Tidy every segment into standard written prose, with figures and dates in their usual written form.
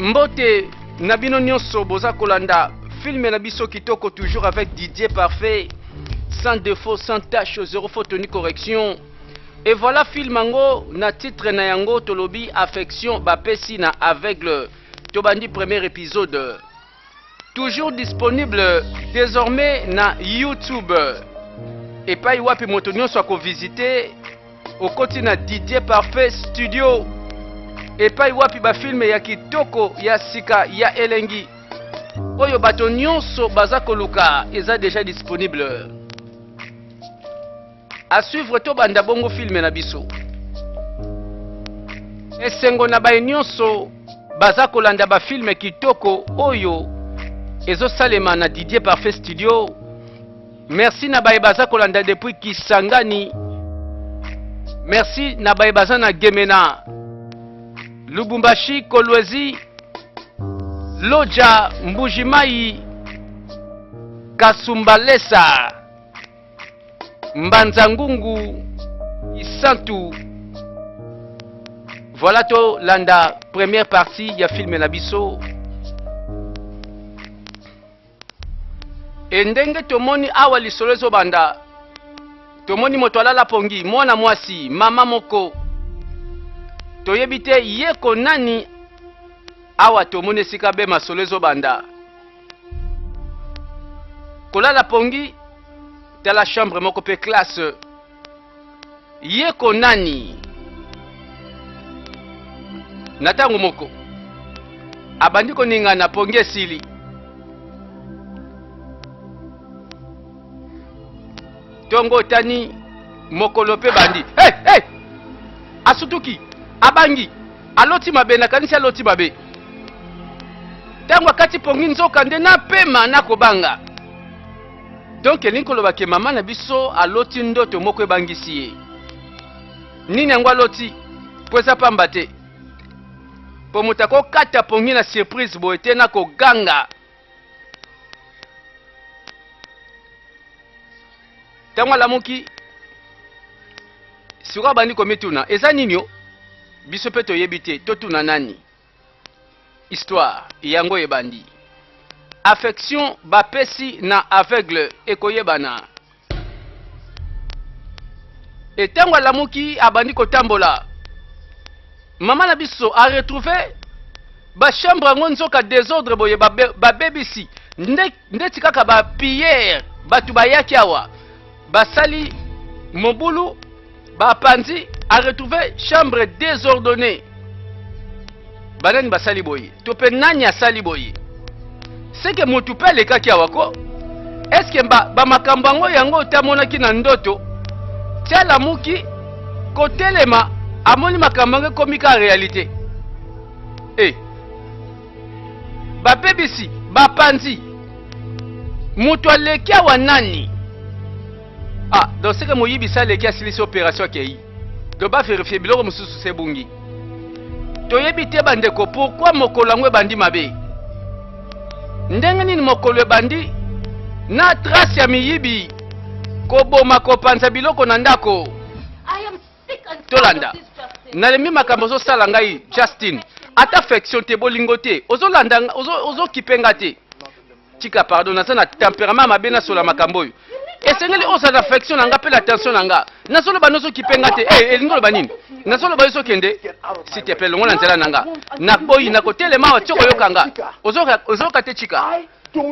Mbote na bino nyonso boza kolanda film na biso kitoko toujours avec Didier Parfait sans défaut sans tache zéro faute ni correction et voilà film yango na titre na yango tolobi affection bapesi na aveugle tobandi premier épisode toujours disponible désormais na YouTube epai wapi moto nyonso akovisite okoti na Didier Parfait Studio epai wapi bafilme ya kitoko ya sika ya elengi oyo bato nyonso baza koluka eza deja disponible à suivre tobanda bongo filme na biso esengo na baye nyonso baza kolanda bafilme kitoko oyo ezosalema na Didier Parfait Studio merci na baye baza kolanda depuis Kisangani merci na baye baza na Gemena Lubumbashi Kolwezi Loja Mbujimayi Kasumbalesa Mbanza Ngungu Isantu. Voilà to landa première partie ya film na biso. E ndenge tomoni awa lisolo ezobanda, tomoni moto alala pongi, mwana mwasi, mama moko toyebi te ye ko nani. Awa tomoni esika be masolo ezobanda kolala pongi, tala chambre moko pe classe, ye ko nani na ntango moko abandi koningana, pongi esili. Tongo otani mokolo pe bandi. Hey, hey! Asutuki, abangi, aloti mabe, nakanisi aloti mabe. Ntango akati pongi nzoka nde na pema na kobanga. Donc elingi koloba ke mama na biso aloti ndoto moko ebangisi ye. Nini yango aloti? Po eza pamba te. Po moto akokata pongi na surprise boye te na koganga. Ntango alamuki sikoyo abandi komituna eza nini o biso mpe toyebi te totuna nani histoire yango ebandi affection bapesi na aveugle ekoyebana etango alamuki abandi kotambola mama na biso a retrouve ba chambre yango nzoka desordre boye babebisi nde, ndeti kaka ba pilleur bato bayaki awa basali mobulu bapanzi a retrouve chambre désordonnée banani basali boye to mpe nani asali boye seke motu mpe alekaki awa ko eske bamakambo ba yango yango otamonaki na ndoto ti alamuki kotelema amoni makambo yango ekomi ka realite e babebisi bapanzi moto aleki awa nani ah donc seke moyibi sa aleki asilisi operation akei donc baverifie biloko mosusu se ebungi toyebi te bandeko pourkui mokolo yango ebandi mabe ndenge nini mokolo ebandi na trace ya miyibi koboma kopanza biloko na ndako tolanda nalembi makambo ozosala ngai justin ata affection te bolingo te ozolanda ozokipe nga te tika pardon naza na temperament mabe nasola makambo oyo esengeli ozala na affection na nga mpe na tension na nga nazoloba nozokipe nga te hey, eh, elingi oloba nini nazoloba yo ozokende s'il te plaît longola nzela na nga naboyi nakotelema awa ti okoyoka nga ozoyoka te chika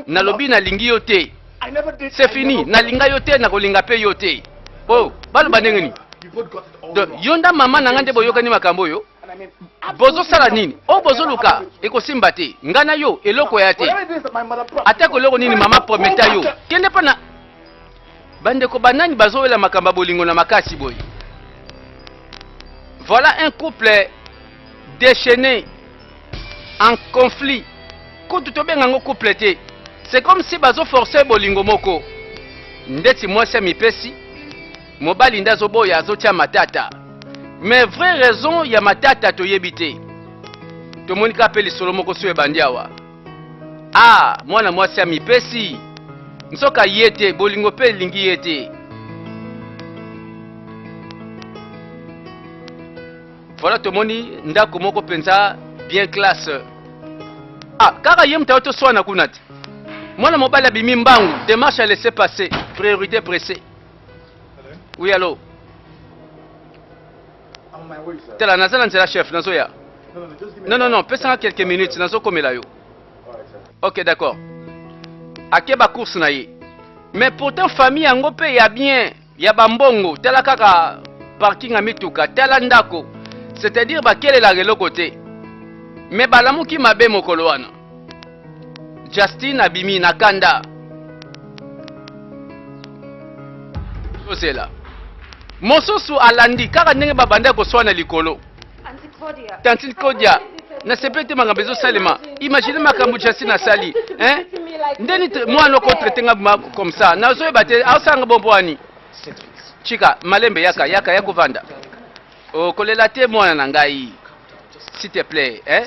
nalobi nalingi yo te c'est fini nalinga yo te nakolinga mpe yo te oh baloba ndenge nini donc yo nda mama na nga nde boyokani makambo oyo bozosala nini oyo bozoluka ekosimba te nga na yo eloko ya te atako eloko nini mama prometa yo kende mpo na bandeko banani bazowela makambo ya bolingo na makasi boye voilà un couple déchaîné en conflit kutu tobenga yango couple te c'est comme si bazoforce bolingo moko ndeti mwasi amipesi mobali nde azoboya azotia matata mais vraie raison ya matata toyebi te tomoni kaka mpe lisolo moko so ebandi awa ah mwana mwasi amipesi nzoka ye te bolingo mpe elingi ye te voilà tomoni ndako moko mpenza bien classe. Ah, kaka ye moto auti oswana kuna te. Mwana mobali abimi mbangu, démarche à laisser passer, priorité pressée. Oui, allo. Tala, naza na nzela chef, nazoya. Non, non, non, pesanga quelques minutes, nazokomela yo. Ok, d'accord. Ake ba course na ye. Mais pourtant famille yango pe ya bien, ya ba mbongo, tala kaka parking ya mituka, tala ndako. C'est-à-dire bakelelaka eloko te. Mais balamuki mabe mokolo wana. Justin abimi na kanda. Tozela. Mosusu alandi kaka ndenge babanda koswana likolo. Tantine Claudia, nasepeli te makambo ezosalema. Imagine makambo Justin asali. Hein? Ndeni mwana oko traiter nga comme ça. Nazoyeba te, aosala nga bombo wani. Chika, malembe yaka, yaka, yaka kovanda. Okolela te mwana na ngai. S'il te plaît, hein?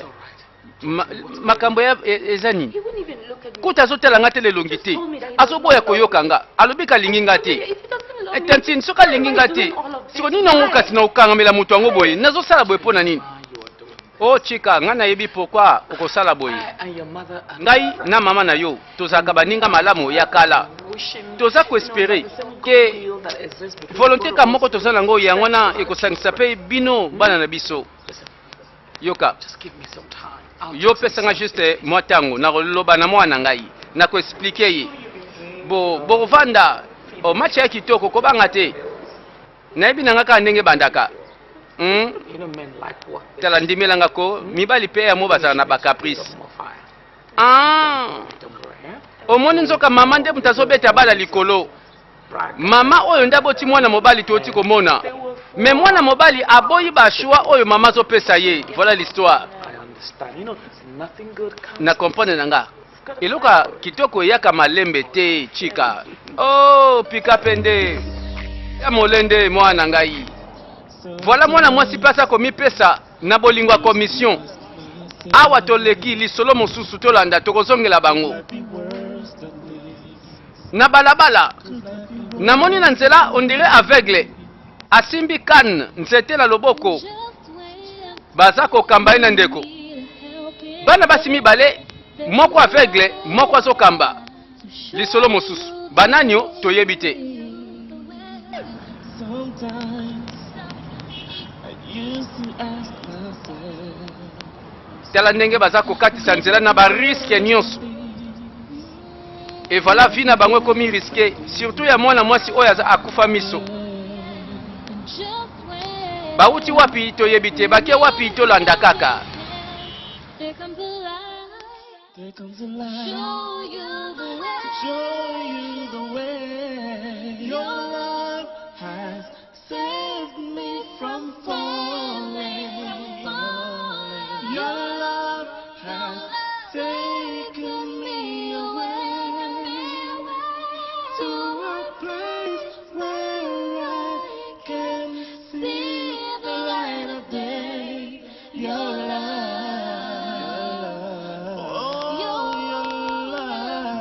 Ma, makambo ya e, eza nini kuta azotala nga te lelongi te azoboya koyoka nga alobi kalingi nga te eh, tantine soki alingi nga te siko nini yango kasi na kokangamela moto yango boye nazosala boye mpo na nini o oh, chika ngai nayebi pourkui okosala boye ngai na mama na yo tozalaka baninga malamu ya kala toza koespere ke volonté ka moko toza nango yango wana ekosangisa mpe bino bana na biso Yoka, yo pesa nga juste mwa tango, nakoloba na mwana na ngai, nako expliquer ye. Bo bokovanda, oh, match ya kitoko, kobanga te. Nayebi na nga kaka ndenge ebandaka. Hmm? Tala ndimela nga ko, mibali pe ya mo bazala na ba caprice. Ah! Omoni nzoka mama nde moto azobeta bala likolo. Mama oyo nde aboti mwana mobali towuti komona mais mwana mobali aboyi ba choix oyo mama azopesa ye voilà l'histoire na comprendre na nga eloko ya kitoko eyaka malembe te chika oh pika pende ya molende mwana ngai voilà mwana mwasi mpe aza komipesa na bolingo ya commission awa toleki lisolo mosusu tolanda tokozongela bango Na balabala, namoni na nzela on dirait aveugle asimbi canne, nzete na loboko, baza kokamba ye na ndeko. Bana basi mibale, moko aveugle, moko azokamba. Lisolo mosusu, banani o toyebi te. Tala ndenge baza kokatisa nzela na ba risque nyonso. Et voilà vie na bango ekomi risque surtout ya mwana mwasi oyo aza akufa miso. Bawuti wapi toyebi te, bake wapi tolanda kaka.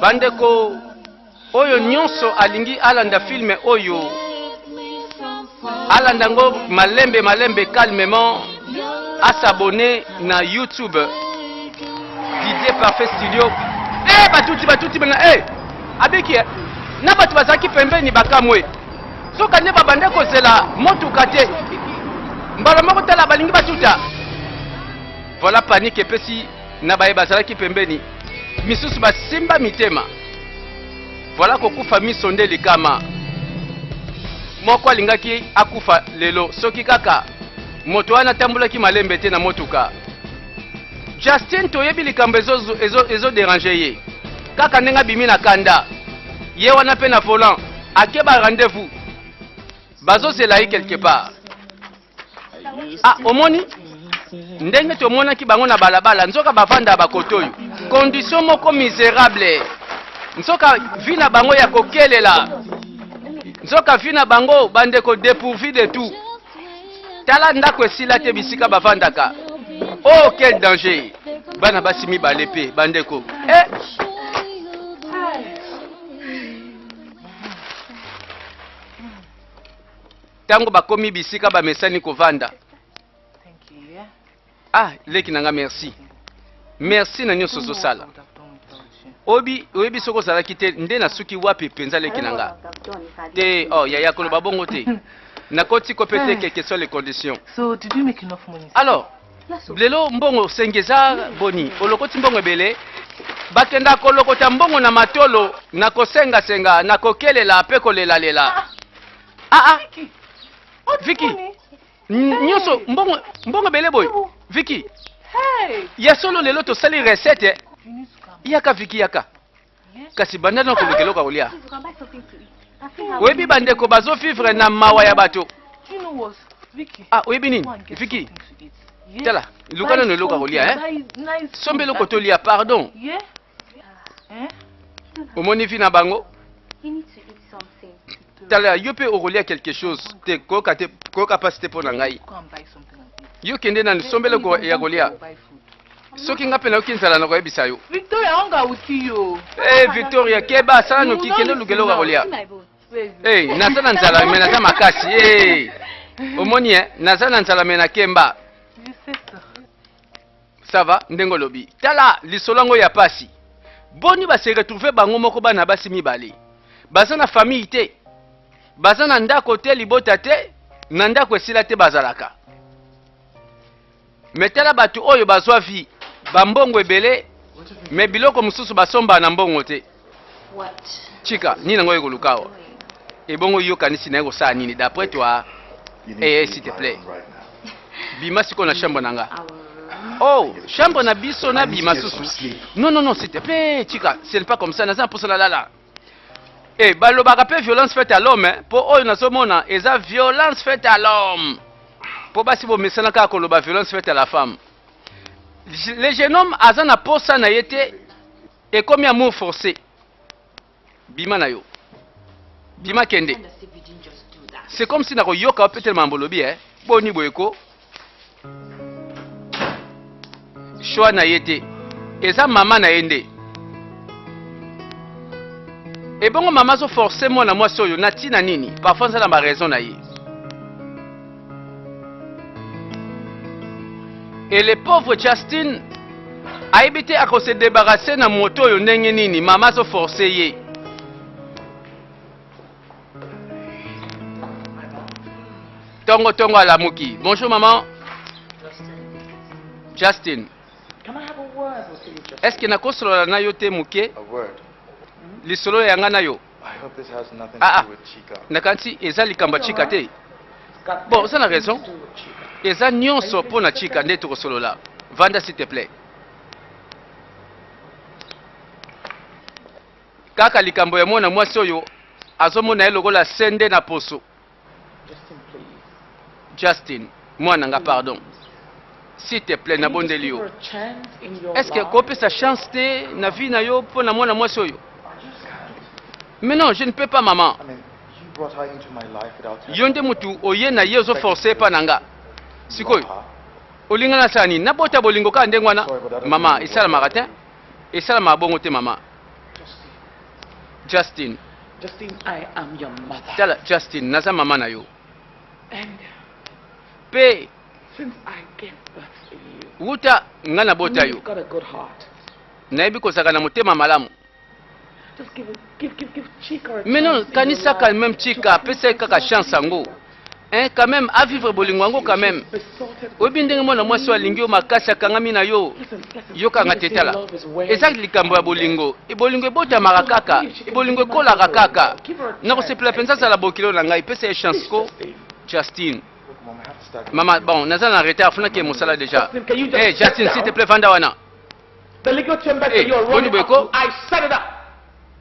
Bandeko Oyo nyonso alingi alanda film oyo alanda ngo malembe malembe calmement a s'abonner na YouTube Didier Parfait Studio. Eh batuti batuti bana eh abiki eh. na bato bazalaki pembeni bakamwe soka nde babande kozela motuka te mbala moko tala balingi batuta voilà panique epesi na baye bazalaki pembeni misusu basimba mitema voilà kokufa miso nde likama moko alingaki akufa lelo soki kaka moto wana atambolaki malembe te na motuka Justin toyebi likambo ezo, ezo, ezo déranger ye kaka ndenge abimi na kanda ye wana mpe na volant ake ba rendez-vous bazozela ye quelque part Ah, omoni ndenge tomonaki bango na balabala, nzoka bavanda bakoto oyo condition moko miserable, nzoka vie na bango ya kokelela, nzoka vie na bango bandeko dépourvu de tout. Tala ndako esila te bisika bavandaka. Oh, quel danger! Bana basi mibale pe bandeko eh! Tango bakomi bisika bamesani kovanda. Ah, leki na nga merci. Merci na nyonso ozosala. Oyebi, oyebi soki ozalaki te nde nasuki wapi mpenza leki na nga. Te, oh yaya koloba bongo te. Nakoti ko pe te eh. quelque soit les conditions. So, did you make enough money? Alors, lelo mbongo osengi eza boni? Olokoti mbongo ebele? Bakenda kolokota mbongo na matolo, na kosengasenga, na kokelela pe kolelalela. Ah ah, ah. Vicky, nyonso mbongo mbongo ebele boye Vicky. Ya solo lelo tosali recette. Yaka Vicky yaka. Kasi banda na koluka eloko ya kolia. Oyebi bandeko bazo vivre na mawa ya bato. Ah, oyebi nini? Vicky. Tala, luka nano eloko ya kolia, eh? Somba eloko tolia, pardon. Omoni vi na bango? Tala, yo mpe okolia quelque chose te, koyoka te, koyoka pasi te mpo na ngai. Yo kende nanu, somba eloko ya kolia. Soki nga mpe nayoki nzala nakoyebisa yo. Victoria, hunger will kill you. Eh, Victoria, keba, sala noki, kende oluka eloko ya kolia. Eh, naza na nzala me naza makasi. Eh, omoni eh, naza na nzala me nakemba. Ça va, ndenge olobi. Tala lisolo yango ya pasi. Boni ba se retrouver bango moko bana basi mibale. Baza na famille te. Baza na ndako te, libota te, na ndako esila te bazalaka. Mais tala batu oyo bazwa vie, ba mbongo ebele, mais biloko mosusu basomba na mbongo te. Chika, nini yango oye koluka awa? Ebongo yo kanisi naye kosala nini d'après toi? Eh, eh, s'il te plaît. Bima sikoyo na chambre na nga. Oh, chambre na biso na bima susu. Non, non, non, s'il te plaît, Chika, ce n'est pas comme ça, naza na posa nalala. Eh, balobaka pe violence faite à l'homme, eh, po oyo nazomona eza violence faite à l'homme. Po basi bomesana kaka koloba violence faite à la femme. Le jeune homme aza na posa na ye te, ekomi amour forcé. Bima na yo. Bima kende. C'est comme si nakoyoka yo peut-être mambo lobi eh. Boni boye ko. Choix na ye te. Eza mama na ye nde. Ebongo mama azo forcer mwana mwasi oyo na tina nini? Parfois aza na ba raison na ye. Et le pauvre Justin ayebi te ako se débarrasser na moto oyo ndenge nini, mama azo forcer ye. Tongo tongo alamuki. Bonjour maman. Justin. Est-ce que nakosolola na yo te moke? Lisolo ya nga na yo. Ah ah. Nakanisi eza likambo ya Chika te. Bon, oza na raison. Eza nyonso mpo na Chika nde tokosolola. Vanda s'il te plaît. Kaka likambo ya mwana mwasi oyo azomona ye lokola sende na poso. Justin, mwana nga pardon. S'il te plaît, nabondeli yo. Est-ce que kopesa chance te na vie na yo mpo na mwana mwasi oyo? Mais non, je ne peux pas maman. Yo nde mutu oye na ye ozo forcer epa na nga. Sikoyo olinga nasala nini? Nabota bolingo kaka ndenge wana? Mama, esalamaka te. Esalamaka bongo te mama. Justin. Justin, I am your mother. Tala Justin, naza mama na yo. And Pe since I gave birth to you, wuta nga nabota yo, you've got a good heart. nayebi kozalaka na motema malamu. Just give, give, give, give Chika a Mais non, chance in your kanisa life quand même to Chika, at pesa ye least kaka chance yango. Hein, quand même, a vivre bolingo yango quand même. Oyebi ndenge mwana mwasi oyo alingi yo makasi akangami na yo. Yokanga te tala. Eza likambo ya bolingo. E bolingo ebotamaka kaka. E bolingo ekolaka kaka. Nakosepela mpenza azala bokilo na ngai. Pesa ye chance ko. Justin. Mama, bon, naza na retard, funa ke mosala déjà. Eh, Justin, s'il te plaît, vanda wana. Eh, boni boye ko?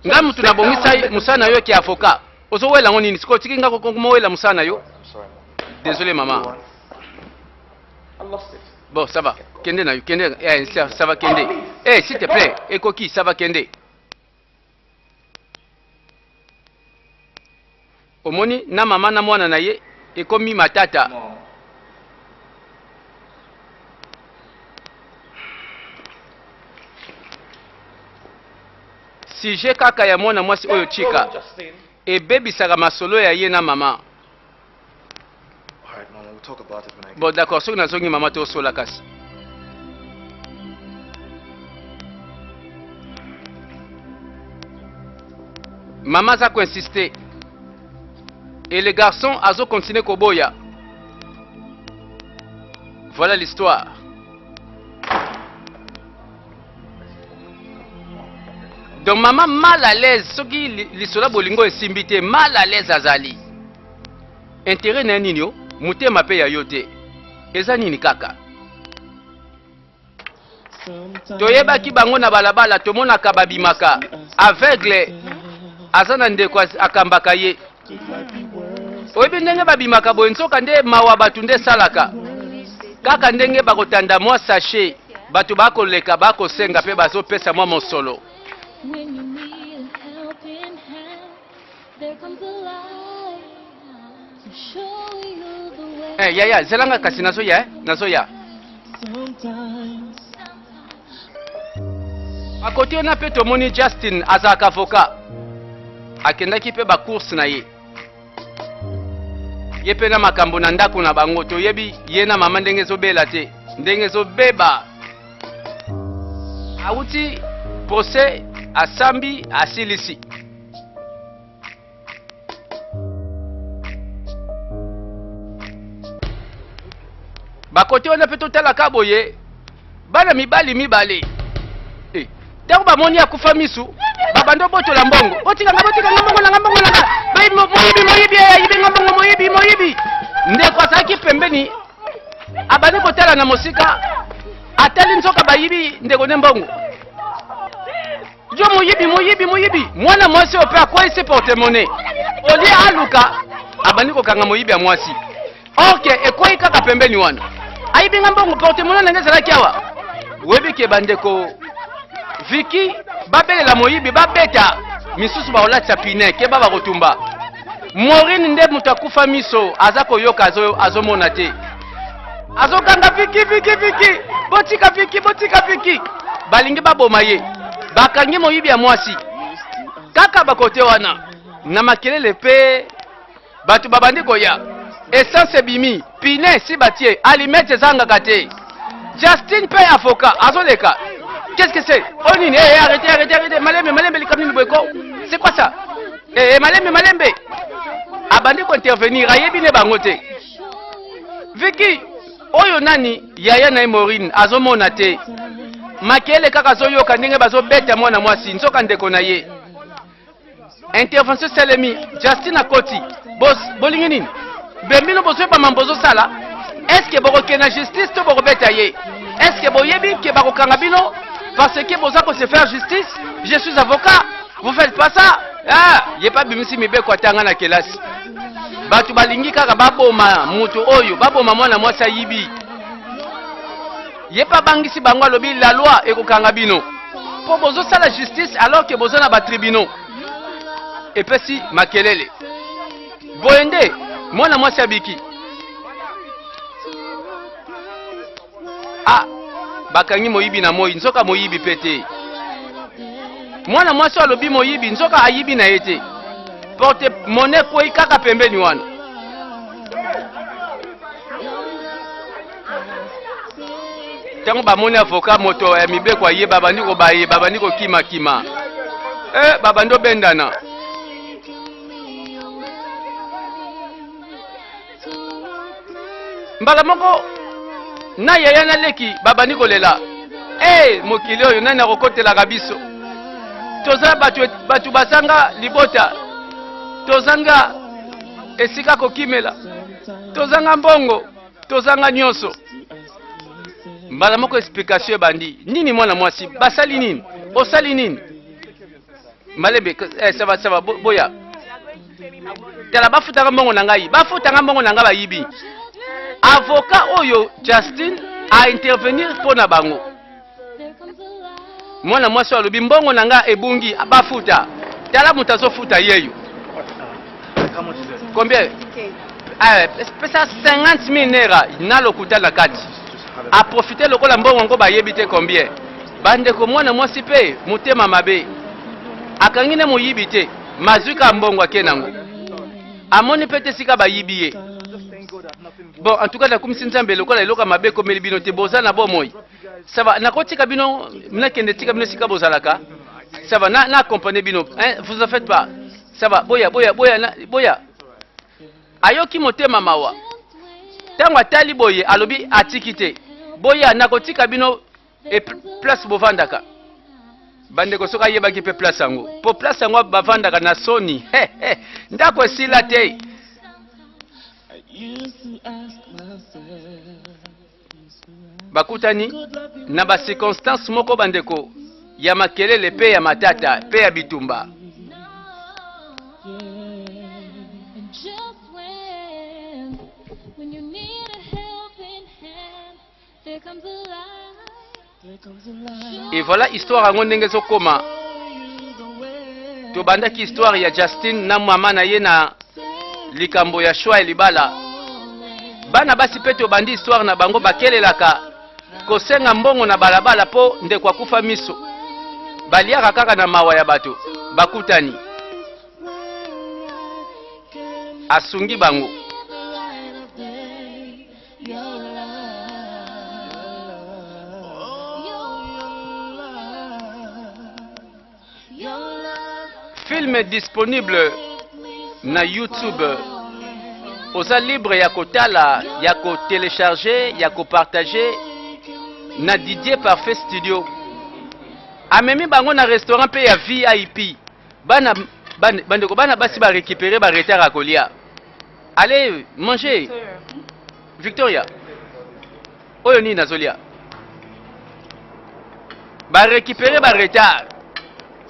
Ngai mutu nabongisa mosala na yo ki avocat. Ozowela yango nini? Sikoyo otiki nga komowela mosala na yo? Désolé maman. Bon, ça va. Kende na yo, kende. Eh, ça, ça va kende. Eh, s'il te plaît, ekoki, ça va kende. Omoni na mama na mwana na ye ekomi matata. Sujet kaka ya mwana mwasi oyo Chika ebebisaka masolo ya ye na mama. Bon d'accord, soki nazongi mama tosola kasi. Mama aza ko insister et le garçon azo continuer koboya. Voilà l'histoire. Donc mama mal à l'aise soki lisolo ya bolingo esimbi te, mal à l'aise azali. Intérêt na ye nini yo? Motema pe ya yo te. Eza nini kaka? Toyebaki bango na balabala, tomonaka babimaka. Aveugle aza na ndeko akambaka ye. Oyebi ndenge babimaka boye, nzoka nde mawa bato nde esalaka. Kaka ndenge bakotanda mwa sachet, bato bakoleka bakosenga mpe bazopesa mwa mosolo. Eh, yaya zelanga kasi nazoya eh? Nazoya akoti wana mpe tomoni Justin azalaka avocat, akendaki mpe bacourse na ye, ye mpe na makambo na ndako na bango toyebi ye na mama ndenge ezobela te, ndenge ezobeba. Awuti procès, asambi, asilisi. Bakote wana mpe totalaka boye bana mibali mibale ntango bamoni akufa misu, babandi obotola mbongo. Botikanga, botikanga, mbongo nanga, mbongo nanga, moyibi, moyibi, ayibi nga mbongo, moyibi, moyibi. Ndeko azalaki pembeni, abandi kotala na mosika, atali nzoka bayibi ndeko nde mbongo. Yo moyibi, moyibi, moyibi. Mwana mwasi oyo mpe akweyisi porte-monnaie, olie aluka, abandi kokanga moyibi ya mwasi. Orke ekwei kaka pembeni wana, ayibi nga mbongo, porte-monnaie na ngai ezalaki awa. Oyebi ke bandeko Viki babelela moyibi, babeta misusu, bakolatisa pine keba, bakotumba. Maureen nde moto akufa miso, aza koyoka, azomona te, azokanga Viki, Viki, Viki, botika Viki, botika Viki, balingi baboma ye. Bakangi moyibi ya mwasi kaka bakote wana na makelele mpe bato babandi koya. Essence ebimi, pine si batie, alimete ezangaka te. Justin mpe avocat azoleka. Qu'est-ce que c'est? Oyo nini? Eh, arrêtez, arrêtez, arrêtez, malembe, malembe, likambo nini boye ko? C'est quoi ça? Eh, eh, malembe, malembe. Abandi kointervenir, ayebi ne bango te. Viki oyo nani? Yaya na ye Maureen azomona te, makele kaka azoyoka ndenge bazobeta mwana mwasi, nzoka ndeko na ye. Intervention esalemi, Justin akoti. Bos, bolingi nini? Bembino bozoyeba mambo bozosala? Eske bokokende na justice to bokobeta ye? Eske boyebi ke bakokanga bino parce que boza ko se faire justice? Je suis avocat, vous faites pas ça. Ah, ye pa bimisi mibeko atanga na kelasi. Bato balingi kaka baboma moto oyo, baboma mwana mwasi ayibi. Ye mpe abangisi bango, alobi la loi ekokanga bino mpo bozosala justice alors que boza na batribunaux. Epesi makelele boye nde mwana mwasi abiki. Ah, bakangi moyibi na moi, nzoka moyibi mpe te. Mwana mwasi alobi moyibi, nzoka ayibi na ye te. Porte monnaie ekwei kaka pembeni wana. Ntango bamoni avoka moto ya mibeko aye, babandi kobaye, babandi kokimakima, eh, babandi obendana. Mbala moko na yaya na leki babandi kolela. E mokili oyo, nani akokotelaka biso? Toza bato, bato bazanga libota, tozanga esika kokimela, tozanga mbongo, tozanga nyonso. Mbala moko explication ebandi. Nini mwana mwasi basali nini? Osali nini? Malembe, eh, ça va, ça va, boya. Tala, bafutaka mbongo na ngai, bafutanga mbongo na ngai, bayibi. Avocat oyo Justin a intervenir mpo na bango. Mwana mwasi oyo alobi mbongo na ngai ebungi, bafuta. Tala moto azofuta yeyo. Combien? Eh, pesa 50 000 naira na lokuta na kati. Aprofite lokola mbongo yango bayebi te combien. Bandeko, mwana mwasi mpe motema mabe, akangi ne moyibi te, mazwi ka mbongo ake nango, amoni mpe te esika bayibi ye. Bon, en tout cas nakumisi Nzambe lokola eloko ya mabe ekomeli bino te, boza na bomoi. Ça va, nakotika bino, nakende tika bino esika bozalaka. Ça va, na, na accompagner bino, hein, vous en faites pas. Ça va, boya, boya, boya, na, boya. Ayoki motema mawa. Ntango atali boye, alobi atiki te. Boya, nakotika bino e place bovandaka. Bandeko, soki ayebaki mpe place yango, mpo place yango bavandaka na soni. Ndako esila te. Bakutani na ba circonstances moko bandeko ya makelele pe ya matata pe ya bitumba. Et voilà histoire yango ndenge ezokoma. Tobandaki histoire ya Justin na mama na ye na likambo ya choix ya libala. Bana basi mpe tobandi histoire na bango bakelelaka kosenga mbongo na balabala mpo ndeko akufa miso. Baliaka kaka na mawa ya bato. Bakutani. Asungi bango. Film disponible na YouTube. Oza libre ya kotala, ya ko telecharger, ya ko partager na Didier Parfait Studio. Amemi bango na restaurant pe ya VIP. Bana bandeko bana basi ba récupérer ba retard ya kolia. Allez, manger. Victoria. Oyo nini nazolia? Ba récupérer ba retard.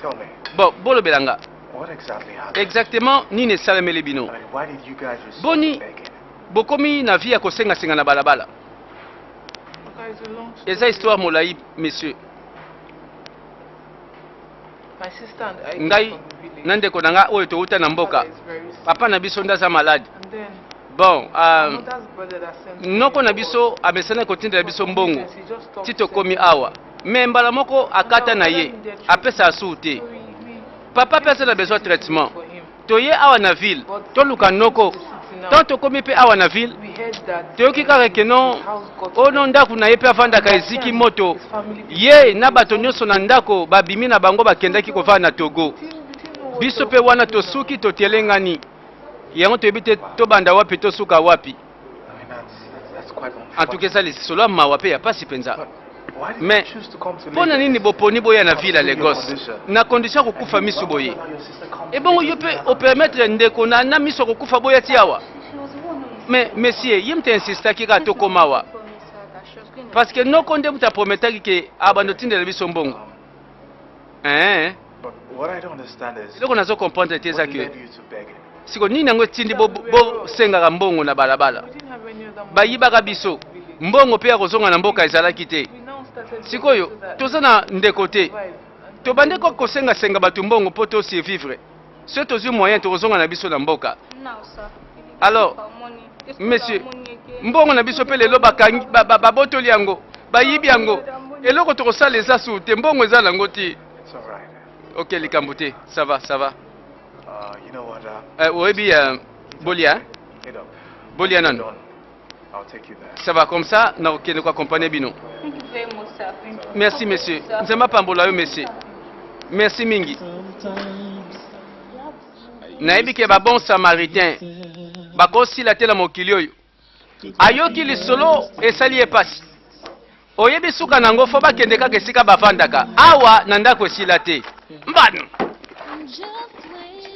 Tell me. Bon, bolobela nga. What exactly happened? Exactement nini esalemeli bino? I mean, why did you guys resort Boni to begging? bokomi na vie ya kosengasenga na balabala. Okay, it's a long story. Eza histoire molayi monsieur. My sister and I came Ngai from the village. na ndeko na nga oyo towuta na mboka. Father is very sick. Papa na biso nde aza malade. And then, Bon, my mother's brother that sent me noko na to biso us. amesana kotindela biso mbongo He just stopped ti tokomi sending awa. Mais mbala moko akata na ye, apesa asusu te. So we Papa mpe aza na besoin traitement. for him. Toye awa na ville, toluka noko. Tant tokomi mpe awa na ville, We heard that toyoki kaka ke non, his house got ono ndako na ye mpe afandaka eziki moto. Ye na bato nyonso na ndako babimi na bango bakendaki kovanda na Togo. Biso mpe wana tosuki totelengani. Yango toyebi te tobanda wapi tosuka wapi. I mean, that's quite En tout cas, eza lisolo ya mawa mpe ya pasi mpenza. But why did Mais you choose to come to mpo na Lagos? nini boponi boya na ville ya Consider your Lagos condition. na condition ya kokufa And you miso won't boye? allow your sister come to Ebongo yo Lagos mpe without opermettre ndeko na miso ya kokufa boya ti awa? Mais monsieur, ye moto insistaki kaka tokoma awa. Parce que noko nde moto aprometaki ke abando tindela biso mbongo. Hein? But what I don't understand is Eloko nazo comprendre te eza what ke led you to begging? siko nini yango etindi bosengaka mbongo na balabala? We didn't have any other money. Bayibaka biso mbongo mpe ya kozonga na mboka ezalaki te. We now started Sikoyo so that toza na ndeko te. survive. And Tobande ko kosengasenga bato mbongo mpo to survivre. Soki tozwi moyen tokozonga na biso na mboka. Alors, monsieur, mbongo na biso mpe lelo bakangi, babotoli yango, bayibi yango. Eloko tokosala eza su te, mbongo eza nango te. It's all right. Ok, likambo te. Ça va, ça va. You know what? Oyebi, bolia, hein? Hit up. Bolia nano. Done. I'll take you there. Ça va comme ça, nakokende ko accompagner bino. Thank you very much, sir. Thank you. Merci monsieur. Nzambe apambola yo monsieur. Merci mingi. Nayebi ke ba bon samaritain bakosila te na mokili oyo. Ayoki lisolo esali ye pasi. Oyebi suka nango fo bakende kaka esika bavandaka. Awa na ndako esila te. Mbano.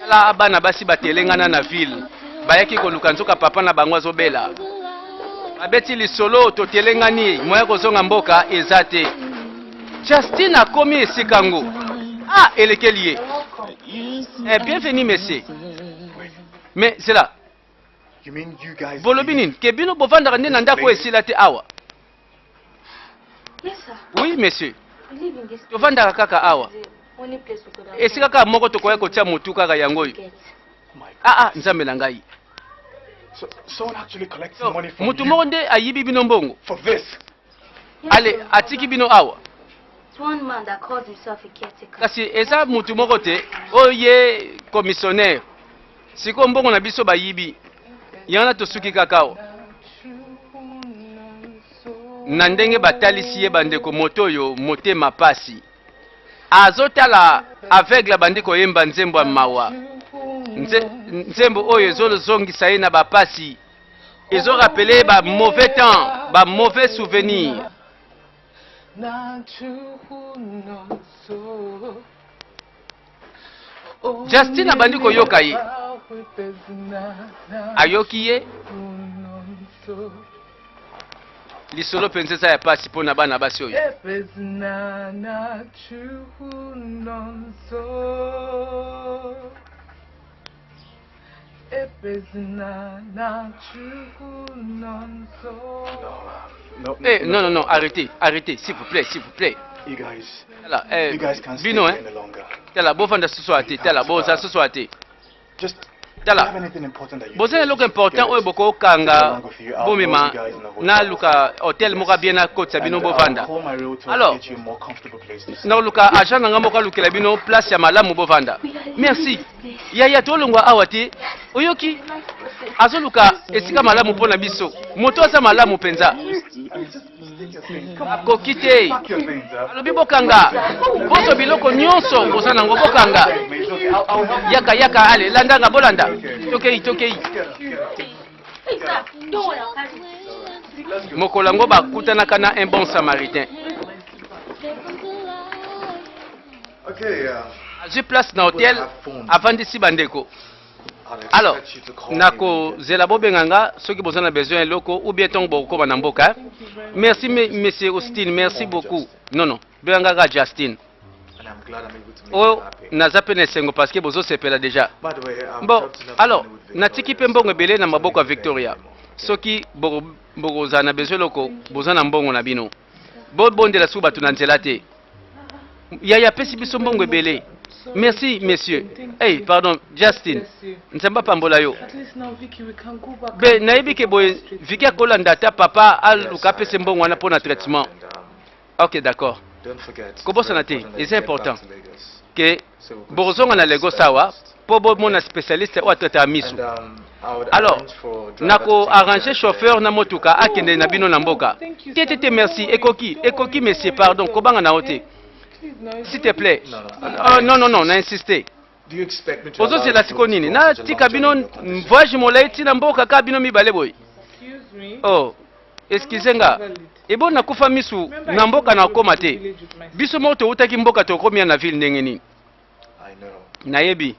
Tala bana basi batelengana na ville. Bayaki koluka nzoka papa na bango azobela. Babeti lisolo totelengani moya kozonga mboka eza te. Justin akomi esika ngo. Ah, elekeli ye. Eh, bienvenue monsieur. Mais c'est là. You mean you guys Bolobi nini? Ke bino bovandaka nde na ndako esila te awa. Yes, sir. Oui monsieur. We live in this Tovandaka kaka awa. The only place we could have Esika kaka moko tokoya kotia motu kaka yango oyo. get. Oh my God. Ah ah, nzambe na ngai. So someone actually collects So, money from motu you moko nde ayibi bino mbongo. for this. Yes, Ale sir. atiki bino awa. It's one man that calls himself a caretaker. Kasi eza motu moko te oyo ye commissionnaire. Sikoyo mbongo na biso bayibi. Yango na tosuki kaka awa. Na ndenge batalisi ye bandeko moto oyo motema pasi. Azotala aveugle abandi koyemba nzembo ya mawa. Nzembo oyo ezozongisa ye na bapasi, ezorapele ye ba mauvais temps, ba mauvais souvenir. Justin abandi koyoka ye, ayoki ye lisolo mpenza eza ya pasi mpo na bana basi oyo. Eh, non, non, non, arrêtez, arrêtez, s'il vous plaît, s'il vous plaît. You guys, Tala, eh, you guys can't stay bino, here hein. any longer. Tala, bofanda susu ate, tala, boza susu ate. Just Tala. Boza na eloko important oyo bokokanga bomema naluka hotel moko bien nakotisa bino bovanda. Alors, naluka agent na nga moko alukela bino place ya malamu bovanda. Merci. Yaya tolongwa awa te. Oyoki? Azoluka esika malamu mpo na biso. Moto aza malamu mpenza. Akoki te. Alobi bokanga. Bozo biloko nyonso boza nango bokanga. Yaka yaka ale landanga bolanda. Tokei tokei. Mokolo yango bakutanaka na un bon samaritain. Azwi place na hotel avandisi bandeko. Alors, nakozela bobenga nga soki boza na besoin ya eloko ou bien ntango bokokoma na mboka. Merci monsieur Austin, merci beaucoup. Non non, benga nga kaka Justin. Oyo naza mpe na esengo parce que bozosepela déjà. Bon, alors natiki mpe mbongo ebele na maboko ya Victoria. Soki bokozala na besoin eloko, boza na mbongo na bino. Bobondela suku bato na nzela te. Yaya apesi biso mbongo ebele. Merci monsieur. Hey, pardon, Justin. Nzambe apambola yo. Be nayebi ke boye Vicky akolanda ata papa aluka apesa mbongo wana mpo na traitement. Ok, d'accord. Kobosana te, eza important ke bokozonga na Lagos awa mpo bomona spécialiste oyo atraitaka misu. Alors, nako arranger chauffeur na motuka akende na bino na mboka. Te te te merci, ekoki, ekoki monsieur, pardon, kobanga na yo te. S'il te plaît. Oh, non non non, na insister. Ozozela siko nini? Natika bino voyage molai ti na mboka kaka bino mibale boye. Oh, excuse nga. Ebo nakufa misu na mboka nakoma te. Biso moko towutaki mboka tokomi na ville ndenge nini? Nayebi.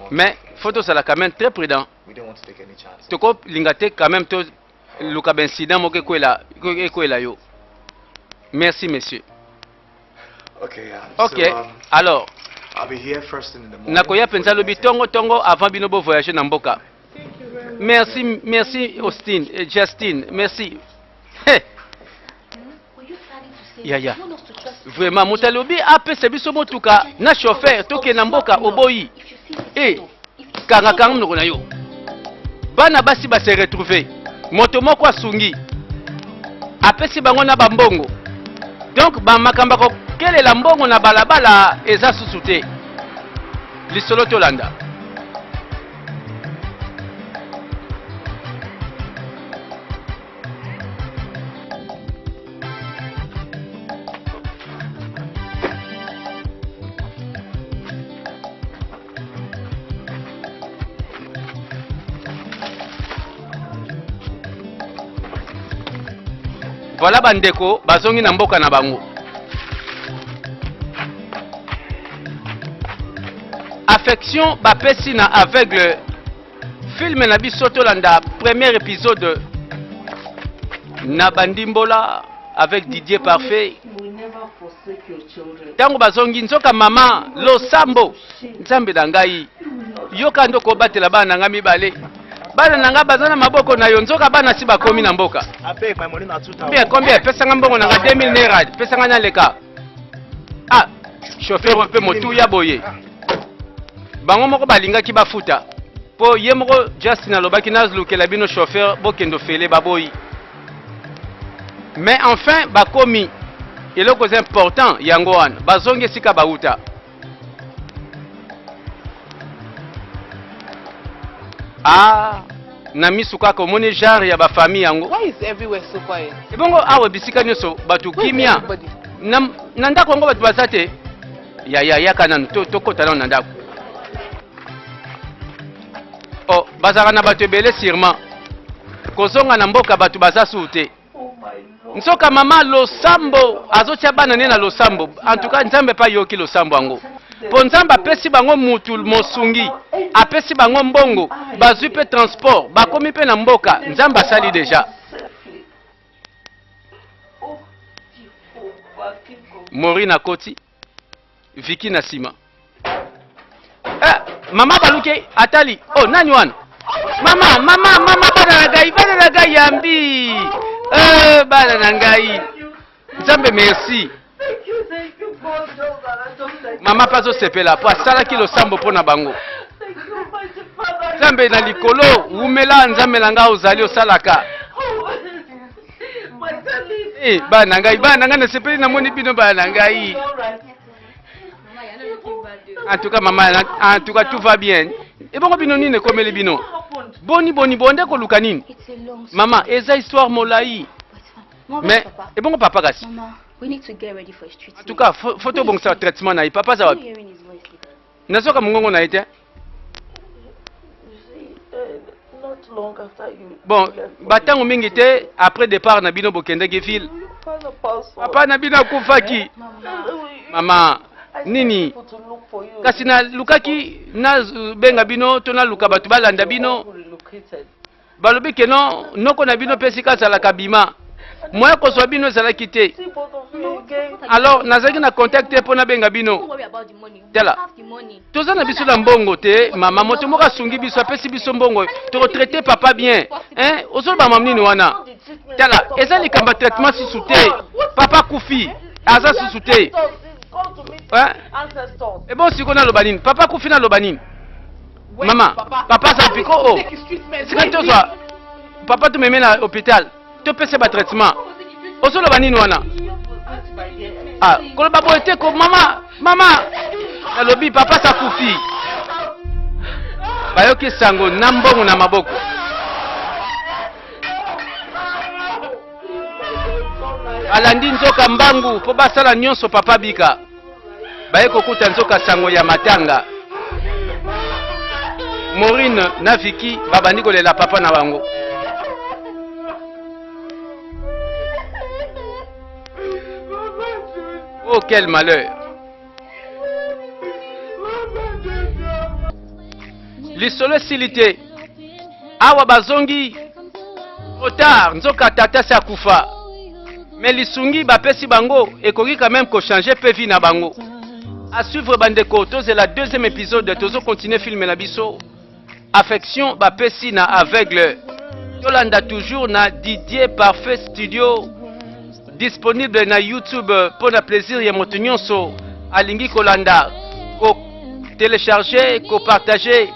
Mais faut tozala quand même très prudent. Tokolinga te quand même to luka ba incident moko ekwela ekwela yo. Merci monsieur. Ok, alors nakoya mpenza lobi tongo tongo avant bino bo voyager na mboka. Merci, merci Austin, eh, Justin, merci. Hey. Yaya, vraiment moto alobi apesa biso motuka na chauffeur tokende na mboka oboyi. Eh, kanga kanga monoko na yo. Bana basi ba se retrouver. Moto moko asungi. Apesi bango na bambongo. Donc ba makambo ya kokelela mbongo na balabala eza susu te. Lisolo tolanda. Voilà bandeko bazongi na mboka na bango. Affection bapesi na aveugle. Film na biso tolanda premier épisode na bandimbola avec Didier Parfait. Tango bazongi nzoka mama losambo nzambe na ngai yoka nde okobatela bana na ngai mibale bana na ngai baza na maboko na yo nzoka bana si bakomi na mboka. Combien combien pesa nga mbongo na nga 2000 naira pesa nga naleka. Ah chauffeur mpe motuya boye bango moko balingaki bafuta mpo ye moko Justin alobaki nazlukela bino chauffeur bokende ofele baboyi. Mais enfin bakomi eloko eza important yango wana bazongi esika bauta. Ah na misu kaka omoni genre ya ba famille yango. Why is everywhere so quiet? Ebongo awa bisika nyonso bato Where is kimia. everybody? Na, na ndako yango bato baza te. Ya ya yaka nanu to tokota nanu na ndako. Bazalaka na bato ebele sûrement. Kozonga na mboka bato baza suu te. Nzoka mama losambo azotia bana ne na losambo. En tout cas Nzambe pe ayoki losambo yango. Po Nzambe apesi bango mutu mosungi, apesi bango mbongo, bazui pe transport, bakomi pe na mboka. Nzambe asali dejà. Maureen akoti, Vicky na sima. Eh, mama baluki atali, oh nani wana? Mama, mama, mama bana na ngai, bana na ngai yambi. Eh, bana na ngai. Nzambe merci. Mama pe azosepela po asalaki losambo mpo na bango. Nzambe na likolo, wumela Nzambe na ngai ozali osalaka. Eh, bana na ngai, bana na ngai nasepeli namoni bino bana na ngai. En tout cas mama, en tout cas tout va bien. Ebongo bino nini ekomeli bino? Boni boni bonde koluka nini? Mama, eza histoire molai. Mais ebongo papa kasi? En tout cas, faut tobongisa traitement na ye. Papa aza wapi? Nazoka mongongo na ye te. Bon, batango mingi te après départ na bino bokendaki ville. Papa na bino akufaki. Mama, nini? Kasi nalukaki nabenga bino to naluka bato balanda bino. Balobi ke non, noko na bino pe esika azalaka abima. Moyen kozwa bino ezalaki te. Alors nazalaki na contact te po nabenga bino. Tala, toza na biso na mbongo te mama, moto moko asungi biso, apesi biso mbongo, toko traiter papa bien. Hein, ozoloba mama nini wana? Tala, eza likambo ya traitement susu te. Papa akufi, aza susu te. Hein? Ebongo sikoyo naloba nini? Papa akufi naloba nini? Mama, papa aza piko oh. Sika tozwa papa tumeme na hôpital, topesa ba traitement. Ozoloba nini wana? Ah, koloba boye te ko mama, mama. Nalobi papa sakufi. Bayoki sango na mbongo na maboko. Alandi nzoka mbangu mpo basala nyonso papa bika. Baye kokuta nzoka sango ya matanga. Maureen na Vicky babandi kolela papa na bango. Oh quel malheur. Lisolo esili te. Awa bazongi trop tard, nzoka tata se akufa. Mais lisungi bapesi bango ekoki quand même ko changer pe vie na bango. À suivre bandeko, tozela deuxième épisode, tozo continuer film na biso. Affection bapesi na aveugle. Tolanda toujours na Didier Parfait Studio disponible na YouTube mpo na plaisir ya moto nyonso alingi kolanda, ko télécharger, ko partager.